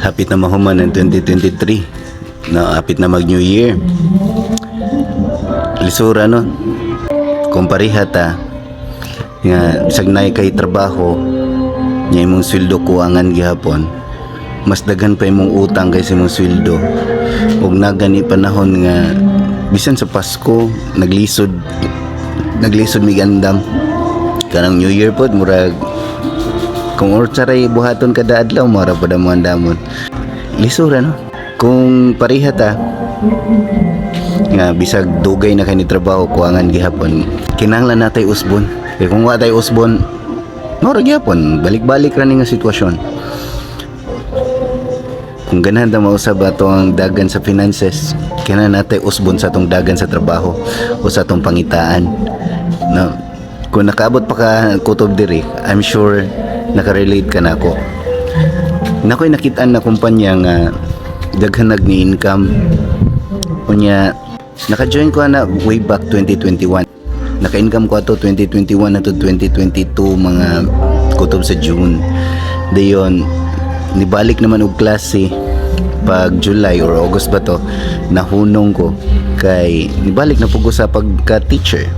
Hapit na mahuman ang 2023. Na hapit na mag New Year. Lisura, no? Kung pareha ta nga bisag naay kay trabaho nya, imong sweldo kuwangan gihapon, mas daghan pa imong utang kaysa imong sweldo, ug nagani panahon nga bisan sa Pasko naglisod, naglisod migandam. Kanang New Year pod, murag kung unsa ray buhaton kada adlaw, mara pod ang andamon. Lisura, no? Kung pareha ta nga bisag dugay na kay ni trabaho, kuwangan gihapon, kinahanglan natay usbon, kay kung wa tay usbon, mao ra gihapon, balik-balik ra ni nga sitwasyon. Kung ganahan ta mausab ato ang dagan sa finances, kinahanglan natay usbon sa atong dagan sa trabaho o sa atong pangitaan, no? Kung nakaabot pa ka kutob diri, I'm sure nakarelate ka na ako. Nakoy nakitaan na kumpanya nga daghan nag ni income. Unya naka-join ko na way back 2021. Naka-income ko ato 2021 na to 2022, mga kutob sa June. Dayon nibalik naman og klase pag July or August ba to, nahunong ko kay nibalik na pud ko sa pagka-teacher.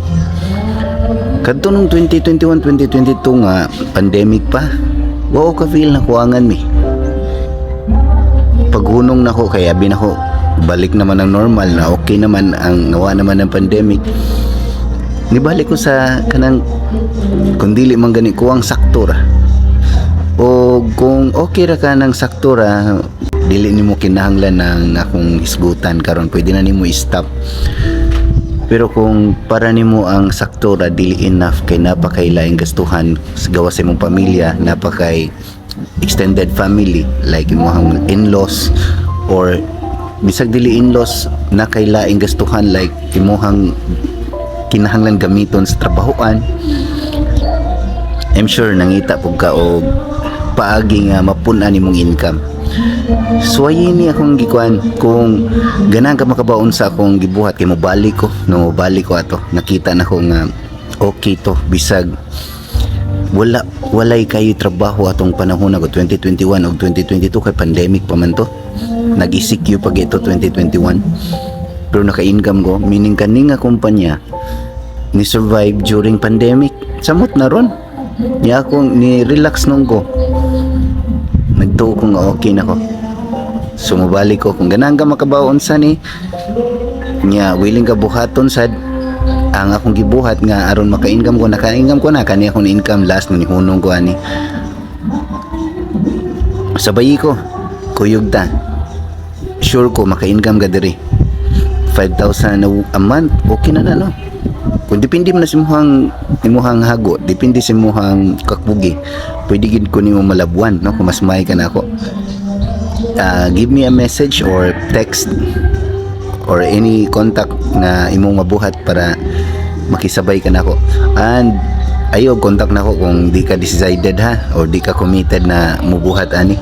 Kadto nung 2021, 2022 nga pandemic pa, wa ko ka feel na kuwangan mi. Paghunong nako kay abi nako balik naman ang normal na, okay naman ang nawa naman ng pandemic. Nibalik ko sa kanang kung dili man gani kuwang, sakto ra. O kung okay ra ka ng sakto ra, dili nimo kinahanglan ng akong hisgutan karon, pwede na nimo i-stop. Pero kung para nimo ang sakto ra dili enough kay napakailaing gastuhan sa gawas sa imong pamilya, napakay extended family like imong in-laws, or bisag dili in-laws, nakailaing gastuhan like imuhang kinahanglan gamiton sa trabahoan, I'm sure nangita pud ka og paagi nga mapun-an imong income. Suwayin ni akong gikuan. Kung ganahan ka makabaon sa akong gibuhat, kay mobalik ko, no, mobalik ko ato, nakita na ko nga okay to bisag wala, walay kayo trabaho atong panahon ako 2021 o 2022 kay pandemic pa man to. Nag-ECQ pag ito 2021, pero naka-income ko, meaning kani nga kumpanya ni survive during pandemic. Samot na ron niya akong ni relax nung ko, nagtuo ko nga okay na ko. So mobalik ko. Kung ganahan ka makabaon sa ni nya, willing ka buhaton sad ang akong gibuhat nga aron maka-income ko, naka-income ko na. Kani akong income last nga nihunong ko ani, sabay ko, kuyog ta. Sure ko maka-income ka diri. 5,000 a month, okay na na, no? Kung depende man na sa imuhang hago, depende sa imuhang kakugi, pwede gid ko nimo malabuan, no? Kung mas may ka na ako, give me a message or text or any contact na imong mabuhat para makisabay ka nako. And ayo contact nako kung di ka decided ha, or di ka committed na mubuhat ani.